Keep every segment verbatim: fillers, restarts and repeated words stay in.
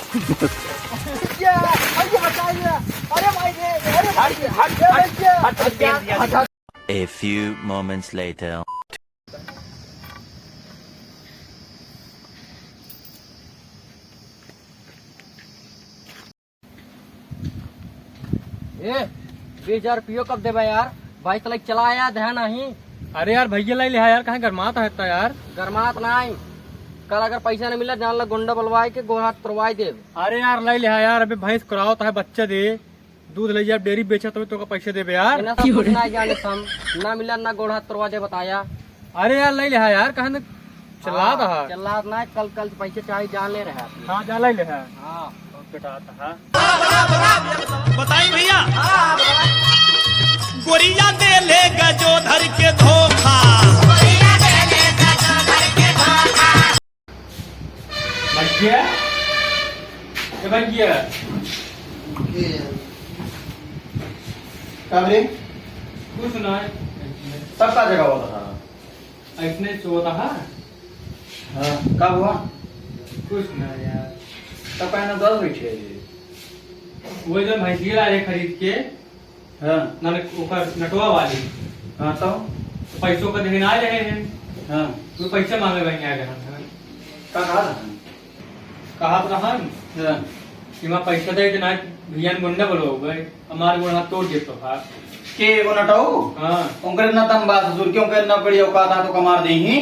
भैया, भैया बचाइए। अरे भाई रे, अरे भाई रे। हट, हट, ए हट, भैया। हट, हट, हट, हट। A few moments later. ए, बीस हजार रुपयो कब देबा यार? बाईस तारीख चला आया, ध्यान नहीं। अरे यार, भैया लाई लिहा यार, काहे गरमात है इतना यार? गरमात नहीं, कल अगर पैसा नहीं मिला, जान ला गुंडा बुलवाए के गोड़ हाथ तोड़वाए देब। अरे यार, लाई लिहा यार, अबे भैंस करावत है, बच्चा दे, दूध ले जा, डेयरी बेचा, तबे तोका पैसा देबे यार। इन्हें सब कुछ ना जाने हम, ना मिला, ना गोड़ हाथ तोड़वा दे, बताया। अरे यार, लाई लिहा यार, काहे न चिल्लात हाँ, हा। चिल्लात ना, कल, कल पैसे चाही, जान ले रहा है। हाँ, जा लाई लिहा। हाँ। बहुत बेटा आता है। बताई भैया। गोरिया दे ले गजो धर के धोखा। भैया, ए भैया। का रे? कुछ ना है। तब का जगह होता था? ऐसने सोता है। हाँ, का हुआ? कुछ ना यार। तब का ना दस बैठे है ये? वो जो भैंसिया लाए खरीद के, हाँ। ना, ओकर नटवा वाली। हाँ, तो? तो पैसों का देने ना रहे हैं। हाँ। तो पैसे मांगे बन आ गए हैं। का कहा था? कहत रहन हाँ। कि मैं पैसा दे देना, भैया ने गुंडा बोलो हो गए, हमारे गोड़ हाथ तोड़ दे तो हाथ। के वो नटाऊ? हाँ। उनकर इतना दम बा ससुर के, उनकर इतना बड़ी औकात है तो कमार दे ही,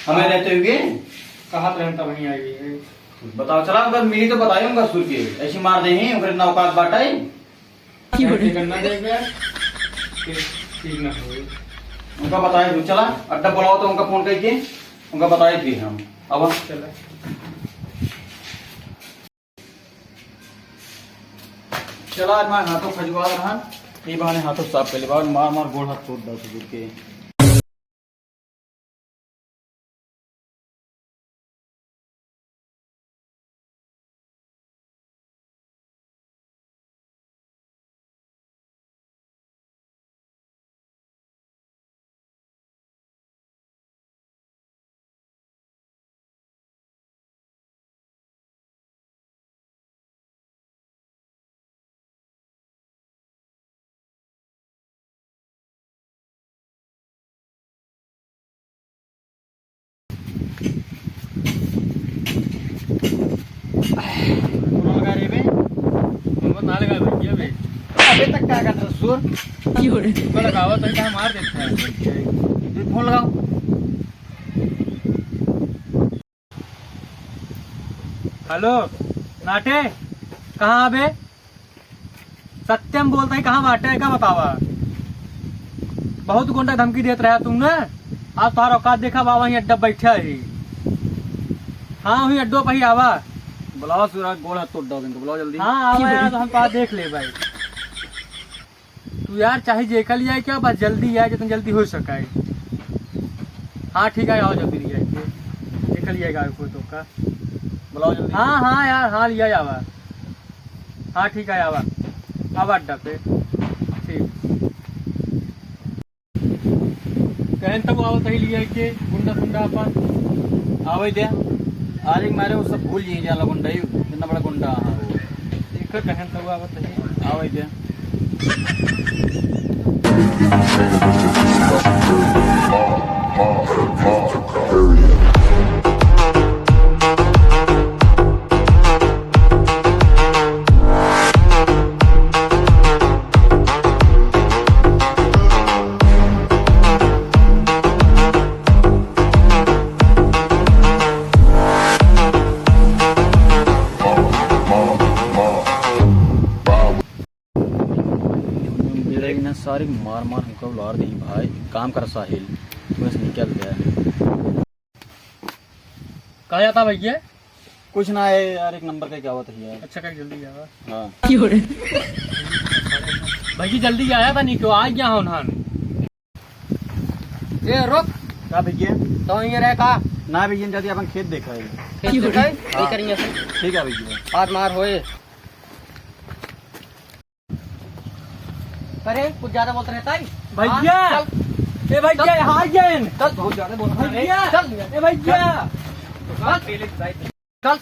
हमें हाँ। रहते हुए। कहत रहन तब वहीं आई है। बताओ, चला उनका मिली तो बताइए उनका ससुर के, ऐसी मार दे ही, उनकर इतना औकात बाटा है। की हो रही? ऐसे करना देख यार, फिर ठीक ना हो। उनका बताए दो, चला, अड्डा बुलाओ तो उनका फोन करके, उनका बताए फिर हम। अब चला। चला, आज मैं हाथों खजुआ रहा, ये बहाने हाथों साफ कर ले, बाद मार मार गोड़ हाथ तोड़ दस दूर के। कौन लगा रे बे? कौन ना लगा भैया बे? अबे तक का कर रहा सुर? की हो रहे? तो लगावा तो क्या मार देता है। ये फोन लगाओ। हेलो, नाटे, कहाँ बे? सत्यम बोलता है, कहाँ बाटे है, का बतावा? बहुत गुंडा धमकी देत रहा तुम ना, आज तोहार औकात देखा बा, वहीं अड्डा बैठा है। हाँ, वहीं अड्डो पर ही आवा। बुलावा सूरा, गोड़ हाथ तोड़ डाल देंगे, बुलाओ जल्दी। हाँ, आवा यार, तो हम पास देख ले भाई। तू यार चाहे जेका लिया क्या, बस जल्दी आए, जितना जल्दी हो सका है। हाँ ठीक है, आओ जल्दी लिया के। जेका लिया गाय को तो का। बुलाओ जल्दी। हाँ, हाँ यार, हाँ लिया आवा। हाँ ठीक है, आवा। आवा अड्डा पे। ठीक। कहन तब आवत ही लिया के गुंडा सुंडा अपन। आवे दे। आज एक मारे वो सब भूल जाए जाला गुंडा ही, इतना बड़ा गुंडा। हाँ, वो। एक कहन तब आवत ही। आवे दे। बेटा, इन्हें सारी मार मार हमको उलार दी भाई, काम कर साहिल, बस निकल गया। कहाँ जाता भैया? कुछ ना है यार, एक नंबर का क्या हुआ था यार। अच्छा, कल जल्दी आवा। हाँ। भैया जल्दी आया था, नहीं क्यों आ गया हूँ नान। ए, रुक। का भैया? तो ये रहे का? ना भैया, जल्दी अपन खेत देखा है। खेत देखा है? हाँ। ये करिए। ठीक है भैया। हाथ मार होए। अरे, कुछ ज्यादा बोलते रहता है। भैया। हाँ, चल। ए भैया, चल। हाथ जाए। चल, बहुत ज्यादा बोल रहा है। भैया। चल। ए भैया। चल।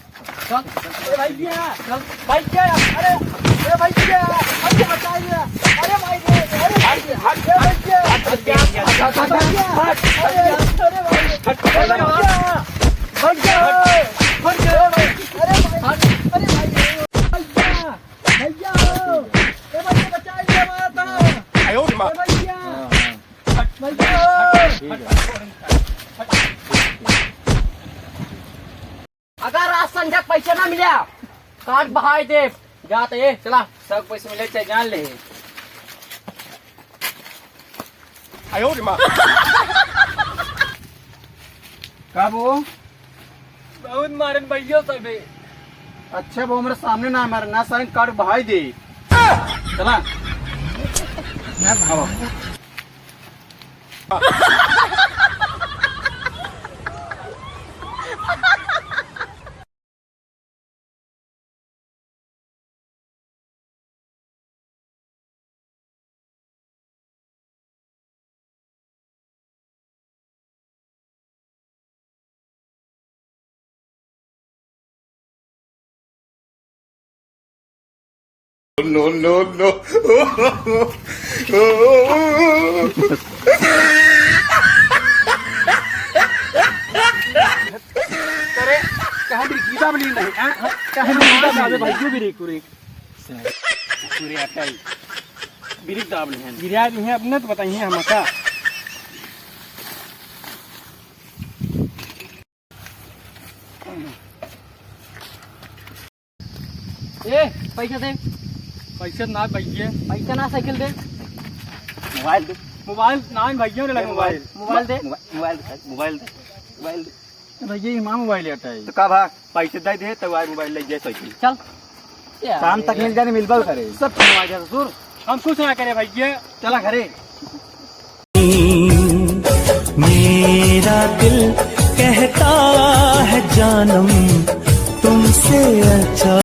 चल। चल, ए भैया, चल, भैया, अरे, ए भैया, भैया बचाइए, अरे भाई रे, अरे भाई रे, ए भैया, हट, हट, ए भैया, हट, हट, हट, भैया, हट, अरे, अरे भाई, हट, भैया, भैया, भैया, हट, अरे भाई, अरे भाई रे, भैया, भैया, ए भैया बचाइए, मारता, आयो रे माँ। ए भैया, भैया, ठीक है। अगर आज संझा क पैसा ना मिला, कार्ड बहाई देब। जा त ए, चला। सब पैसा मिले चाहे जान ले। आयो रे माँ। का बो? बहुत मारन भैया सबे। अच्छा बो, हमरे सामने ना मारन, ना सारन कार्ड बहाई दे। चला। ना भावा। No, no, no। अरे, कहाँ बिरिक दाब ली नहीं, हाँ? कहाँ बिरिक दाब ली? भाई, क्यों बिरिक, बिरिक? पूरे आटा ही। बिरिक दाब ली हैं। गिरा दी हैं, अपने तो बताइए हम का। ए, पैसा दे। पैसा ना भैया। पैसा ना, साइकिल दे। मोबाइल दे। मोबाइल ना भैया, रे लगे मोबाइल। मोबाइल दे। मोबाइल, मोबाइल दे, मोबाइल दे, मोबाइल दे। भैया, ये हमारा मोबाइल हटा है। तो का भा, पैसे दे दे, तो आज मोबाइल ले जाए साइकिल। चल। शाम तक मिल जाने, मिलबल करे। सब ठीक हो जाए ससुर। हम कुछ ना करे भैया। चला घरे। मेरा दिल कहता है जानम तुमसे अच्छा।